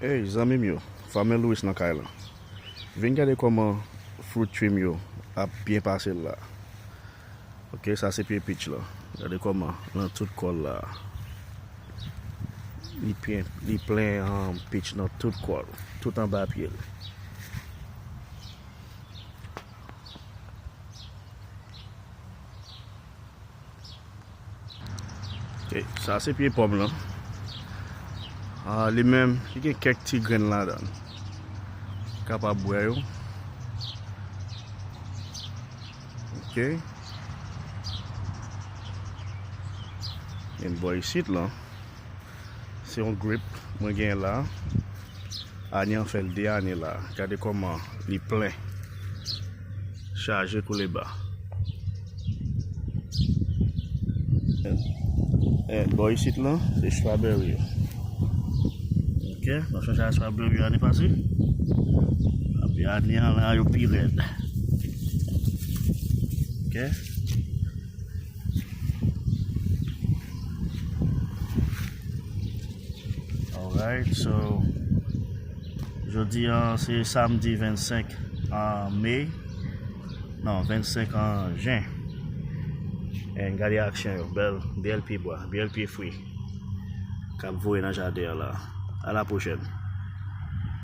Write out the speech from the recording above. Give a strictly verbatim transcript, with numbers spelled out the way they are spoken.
Hey, zanmi m yo, Farmer Louis nan kay la. Vin gade kòman fruit tree m yo ap byen pase l la. Ok, sa se pye peach la. Gade kòman nan tout kò l la. Li plen, li plen, um, peach nan tout kò l, tout anba pye l. Ok, sa se pye pòm lan. Ah, li menm, li gen kèk ti grenn ladan l. Kapab bwè yo. Ok. Men bò isit lan, se yon grape mwen gen la. Ane an fè l de ane la. Gade kòman li plen. Chaje koule ba. Eh, bò isit lan, se strawberry yo. Ok, nou sonje a strawberry yo ane pase. Epi ane an la, yo pi rèd. Ok. Alright, so, jodi an, se samdi vennsenk an me. Non, vennsenk an jen. And gade aksyon yo, bèl, bèl pye bwa, bèl pye fwi k ap voye nan jaden an la. A la pwochèn.